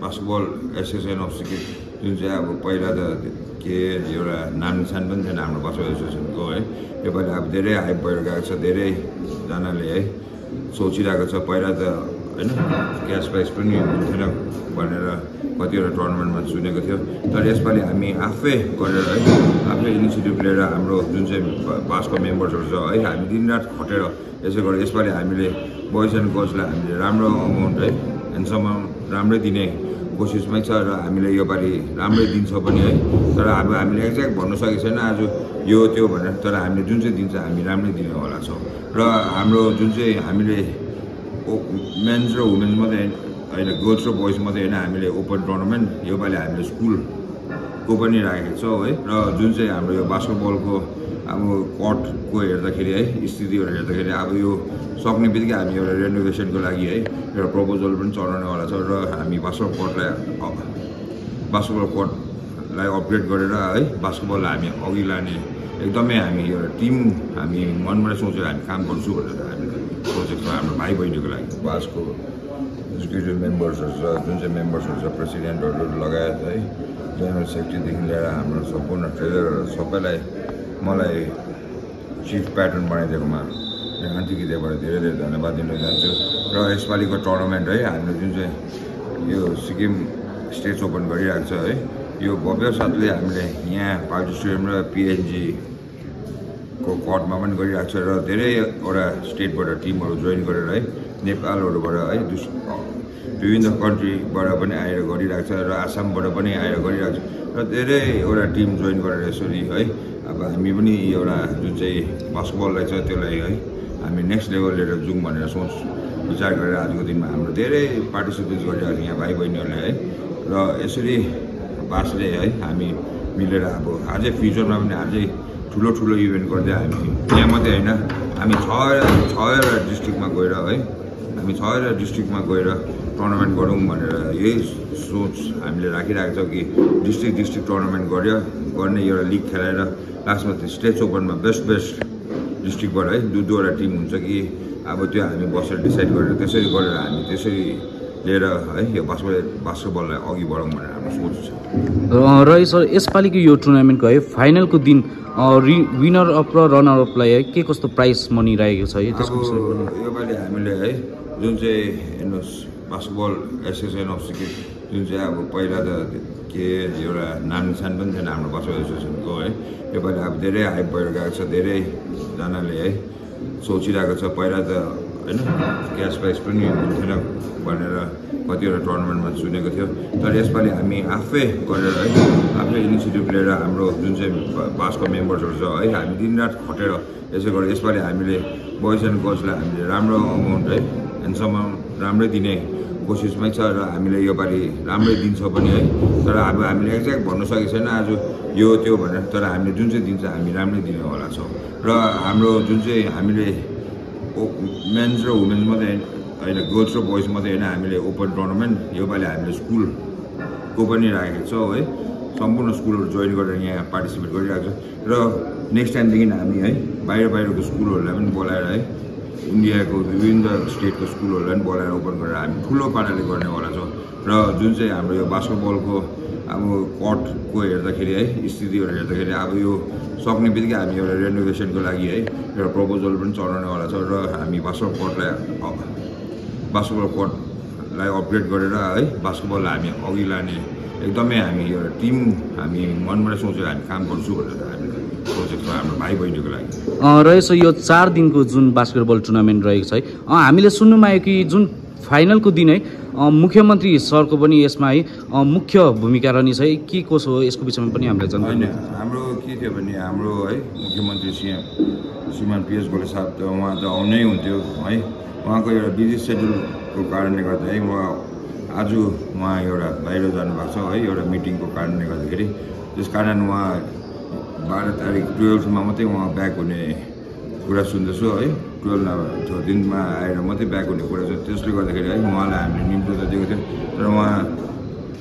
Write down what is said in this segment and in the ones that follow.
Basketball association of Sikkim जुन चाहिँ अब पहिला त के एउटा नाम निशान पनि थिएन हाम्रो बास्केटबल एसोसिएसनको है। योपालि अब धेरै हाइप भएर गएको छ, धेरैजनाले है सोचिरहेको छ। पहिला त होइन क्यास प्राइज पनि हुन्थेन भनेर कतिवटा टुर्नामेन्टमा सुनेको थियो, तर यसपालि हामी आफै गरेर है आफै इनिसिएटिभ लिएर हाम्रो जुन चाहिँ बासको मेम्बर्सहरू छ है हामी दिनरात खटेर यसो गरेर यसपालि हामीले बोइज एन्ड गर्ल्सलाई हामीले राम्रो अमाउन्ट है एन्डसम्म राम्रै दिने कोसिसमै छ र हामीले योपालि राम्रै दिन्छ पनि है। तर अब हामीले एक्ज्याक्ट भन्नु सकेको छैन आज यो त्यो भनेर, तर हामीले जुन चाहिँ दिन्छ हामी राम्रै दिने होला छौँ। र हाम्रो जुन चाहिँ हामीले मेन्स र वुमेन्स मात्रै होइन, गर्ल्स र बोइज मात्रै होइन, हामीले ओपन टुर्नामेन्ट योपालि हामीले स्कुलको पनि राखेको छौँ है। र जुन चाहिँ हाम्रो यो बास्केटबलको अब कोर्टको हेर्दाखेरि है स्थितिहरू हेर्दाखेरि अब यो सक्ने बित्तिकै हामी एउटा रेनोभेसनको लागि है एउटा प्रपोजल पनि चढाउनेवाला छ र हामी बास्केटबल कोर्टलाई अपग्रेड गरेर है बास्केटबललाई हामी अघि लाने एकदमै हामी एउटा टिम हामी मनबाट सोचेर हामी काम गर्छु भनेर हामीले सोचेको छ हाम्रो भाइ बहिनीको लागि। बासको एक्जिक्युटिभ मेम्बर्सहरू छ, जुन चाहिँ मेम्बर्सहरू छ प्रेसिडेन्टहरू लगायत है जेनरल सेक्रेटरीदेखि लिएर हाम्रो सम्पूर्ण ट्रेजरहरू सबैलाई मलाई चिफ प्याटर्न बनाइदिएकोमा आन्टिकीदेबाट धेरै धेरै धन्यवाद दिन चाहन्छु। र यसपालिको टुर्नामेन्ट है हामीले जुन चाहिँ यो सिक्किम स्टेट्स ओपन गरिरहेको छ है यो भव्य साथले हामीले यहाँ पार्टी स्टेडियम र पिएनजीको कोर्टमा पनि गरिरहेको छ र धेरैवटा स्टेटबाट टिमहरू जोइन गरेर है नेपालहरूबाट है विभिन्न कन्ट्रीबाट पनि आएर गरिरहेको छ र आसामबाट पनि आएर गरिरहेको छ र धेरैवटा टिम जोइन गरेर यसरी है अब हामी पनि एउटा जुन चाहिँ बास्केटबललाई छ त्यसलाई है हामी नेक्स्ट लेभल लिएर जाउँ भनेर सोच विचार गरेर आजको दिनमा हाम्रो धेरै पार्टिसिपेट गरिरहेको छ यहाँ भाइ बहिनीहरूले है। र यसरी बासले है हामी मिलेर अब अझै फ्युचरमा पनि अझै ठुलो ठुलो इभेन्ट गर्दै हामी यहाँ मात्रै होइन हामी छवटा डिस्ट्रिक्टमा गएर है हामी छवटा डिस्ट्रिक्टमा गएर टुर्नामेन्ट गरौँ भनेर यही सोच हामीले राखिरहेको छौँ कि डिस्ट्रिक्ट टुर्नामेन्ट गर्ने एउटा लिग खेलाएर लास्टमा स्टेट्स ओपनमा बेस्ट डिस्ट्रिक्टबाट है दुईवटा टिम हुन्छ कि अब त्यो हामी बसेर डिसाइड गरेर त्यसरी गरेर हामी त्यसरी लिएर है यो बास्केटबललाई अघि बढाउँ भनेर हाम्रो सोच छ। र यसपालिको यो टुर्नामेन्टको है फाइनलको दिन विनर अप र रनर अपलाई है के कस्तो प्राइज मनी रहेको छ है त्यसको योपालि हामीले है जुन चाहिँ हेर्नुहोस् बास्केटबल एसोसिएसन अफ सिक्किम जुन चाहिँ अब पहिला त के एउटा नाम निशान पनि थिएन हाम्रो बास्केटबल एसोसिएसनको है। योपालि अब धेरै हाइप भएर गएको छ, धेरैजनाले है सोचिरहेको छ। पहिला त होइन क्यास प्राइज पनि हुन्थेन भनेर कतिवटा टुर्नामेन्टमा सुनेको थियो, तर यसपालि हामी आफै गरेर है आफै इनिसिएटिभ लिएर हाम्रो जुन चाहिँ बासको मेम्बर्सहरू छ है हामी दिनरात खटेर यसो गरेर यसपालि हामीले बोइज एन्ड गर्ल्सलाई हामीले राम्रो अमाउन्ट है एन्डसम्म राम्रै दिने कोसिसमै छ र हामीले योपालि राम्रै दिन्छ पनि है। तर अब हामीले एक्ज्याक्ट भन्नु सकेको छैन आज यो त्यो भनेर, तर हामीले जुन चाहिँ दिन्छ हामी राम्रै दिने होला छौँ। र हाम्रो जुन चाहिँ हामीले मेन्स र वुमेन्स मात्रै होइन, गर्ल्स र बोइज मात्रै होइन, हामीले ओपन टुर्नामेन्ट योपालि हामीले स्कुलको पनि राखेको छौँ है। सम्पूर्ण स्कुलहरू जोइन गरेर यहाँ पार्टिसिपेट गरिरहेको छ र नेक्स्ट टाइमदेखि हामी है बाहिरको स्कुलहरूलाई पनि बोलाएर है इन्डियाको विभिन्न स्टेटको स्कुलहरूलाई पनि बोलाएर ओपन गरेर हामी ठुलो पाराले गर्नेवाला छौँ। र जुन चाहिँ हाम्रो यो बास्केटबलको अब कोर्टको हेर्दाखेरि है स्थितिहरू हेर्दाखेरि अब यो सक्ने बित्तिकै हामी एउटा रेनोभेसनको लागि है एउटा प्रपोजल पनि चढाउनेवाला छौँ र हामी बास्केटबल कोर्टलाई अपग्रेड गरेर है बास्केटबललाई हामी अघि लाने एकदमै हामी एउटा टिम हामी मनबाट सोचेर हामी काम गर्छु भनेर हामीले सोचेको छ हाम्रो भाइ बहिनीको लागि। र यसो यो 4 दिनको जुन बास्केटबल टुर्नामेन्ट रहेको छ है हामीले सुन्नुमा आयो कि जुन फाइनलको दिन है मुख्यमन्त्री सरको पनि यसमा है मुख्य भूमिका रहने छ है के कसो हो यसको विषयमा पनि हामीलाई जानकारी। हाम्रो के थियो भने हाम्रो है मुख्यमन्त्री श्रीमान पिएस गोले साहब त उहाँ त आउनै हुन्थ्यो है। उहाँको एउटा बिजी सेड्युलको कारणले गर्दा है आज उहाँ एउटा बाहिर जानुभएको छ है एउटा मिटिङको कारणले गर्दाखेरि, त्यस कारण उहाँ 12 तारिक 12मा मात्रै उहाँ ब्याक हुने कुरा सुन्दैछु है। 12 दिनमा आएर मात्रै ब्याक हुने कुरा छ, त्यसले गर्दाखेरि है उहाँलाई हामीले निम्तो त दिएको थियौँ, तर उहाँ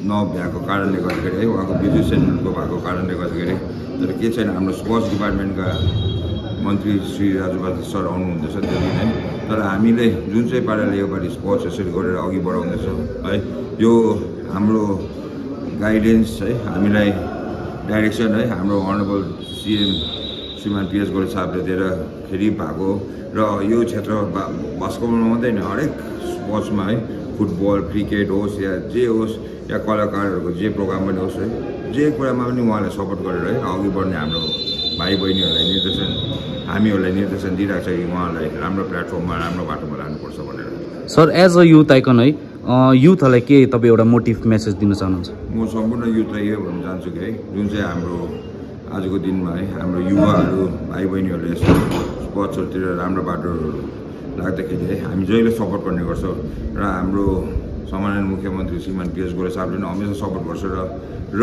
नभ्याएको कारणले गर्दाखेरि है उहाँको बिजी सेड्युलको भएको कारणले गर्दाखेरि। तर के छैन हाम्रो स्पोर्ट्स डिपार्टमेन्टका मन्त्री श्री राजुबहादुर सर आउनुहुँदैछ त्यो दिन है। तर हामीले जुन चाहिँ पाराले योपालि स्पोर्ट्स यसरी गरेर अघि बढाउँदैछौँ है यो हाम्रो गाइडेन्स है हामीलाई डाइरेक्सन है हाम्रो अनरेबल सिएम श्रीमान PS गोले साहबले दिएरखेरि भएको र यो क्षेत्र बास्केटबलमा मात्रै होइन हरेक स्पोर्ट्समा है फुटबल क्रिकेट होस् या जे होस् या कलाकारहरूको जे प्रोग्राम पनि होस् है जे कुरामा पनि उहाँलाई सपोर्ट गरेर है अघि बढ्ने हाम्रो भाइ बहिनीहरूलाई निर्देशन हामीहरूलाई निर्देशन दिइरहेको छ कि उहाँलाई राम्रो प्लेटफर्ममा राम्रो बाटोमा लानुपर्छ भनेर। सर एज अ युथ आइकन है युथहरूलाई के तपाईँ एउटा मोटिभ मेसेज दिन चाहनुहुन्छ? म सम्पूर्ण युथलाई यो भन्न चाहन्छु कि है जुन चाहिँ हाम्रो आजको दिनमा है हाम्रो युवाहरू भाइ बहिनीहरूले यस्तो स्पोर्ट्सहरूतिर राम्रो बाटोहरू लाग्दाखेरि है हामी जहिले सपोर्ट गर्ने गर्छौँ र हाम्रो सम्माननीय मुख्यमन्त्री श्रीमान PS गोले साहबले पनि हमेसा सपोर्ट गर्छ र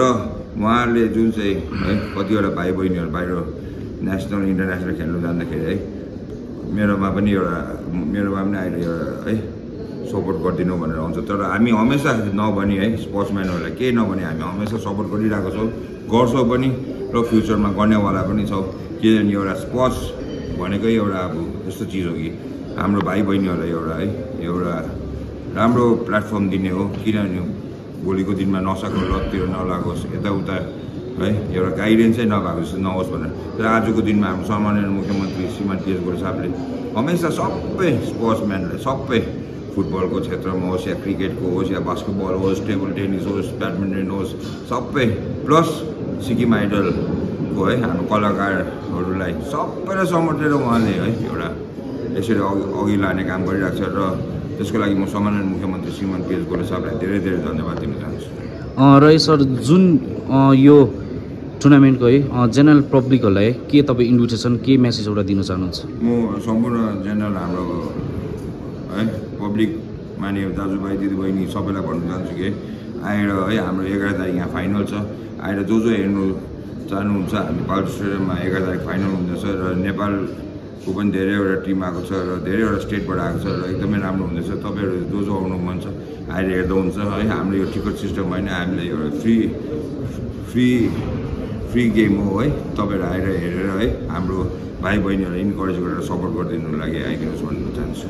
उहाँले जुन चाहिँ है कतिवटा भाइ बहिनीहरू बाहिर नेसनल इन्टरनेसनल खेल्नु जाँदाखेरि है मेरोमा पनि आएर एउटा है सपोर्ट गरिदिनु भनेर आउँछ तर हामी हमेसा नभनी है स्पोर्ट्सम्यानहरूलाई केही नभनी हामी हमेसा सपोर्ट गरिरहेको छौँ गर्छौँ पनि र फ्युचरमा गर्नेवाला पनि छौँ किनभने एउटा स्पोर्ट्स भनेकै एउटा अब यस्तो चिज हो कि हाम्रो भाइ बहिनीहरूलाई एउटा राम्रो प्लेटफर्म दिने हो किनभने भोलिको दिनमा नसाको लततिर नलागोस् यताउता है एउटा गाइडेन्सै नभएको जस्तो नहोस् भनेर तर आजको दिनमा हाम्रो सम्माननीय मुख्यमन्त्री श्रीमान PS गोले साहबले हमेसा सबै स्पोर्ट्सम्यानलाई सबै फुटबलको क्षेत्रमा होस् या क्रिकेटको होस् या बास्केटबल होस् टेबल टेनिस होस् ब्याडमिन्टन होस् सबै प्लस सिक्किम आइडलको है हाम्रो कलाकारहरूलाई सबैलाई समेटेर उहाँले है एउटा यसरी अघि लाने काम गरिरहेको छ र त्यसको लागि म सम्माननीय मुख्यमन्त्री श्रीमान PS गोले साहबलाई धेरै धेरै धन्यवाद दिन चाहन्छु। र सर जुन यो टुर्नामेन्टको है जेनरल पब्लिकहरूलाई के तपाईँ इन्भिटेसन के मेसेज एउटा दिन चाहनुहुन्छ? म सम्पूर्ण जेनरल हाम्रो है पब्लिक माने दाजुभाइ दिदीबहिनी सबैलाई भन्न चाहन्छु कि आएर है हाम्रो 11 तारिक यहाँ फाइनल छ आएर जो हेर्नु चाहनुहुन्छ हामी पाल्टो स्टेडियममा 11 तारिक फाइनल हुँदैछ र नेपालको पनि धेरैवटा टिम आएको छ र धेरैवटा स्टेटबाट आएको छ र एकदमै राम्रो हुँदैछ तपाईँहरू जो आउनु मन छ आएर हेर्दा हुन्छ है हाम्रो यो टिकट सिस्टम होइन हामीलाई एउटा फ्री गेम हो है तपाईँहरू आएर हेरेर है हाम्रो भाइ बहिनीहरूलाई इन्करेज गरेर सपोर्ट गरिदिनु लागि आइदिनुहोस् भन्न चाहन्छु।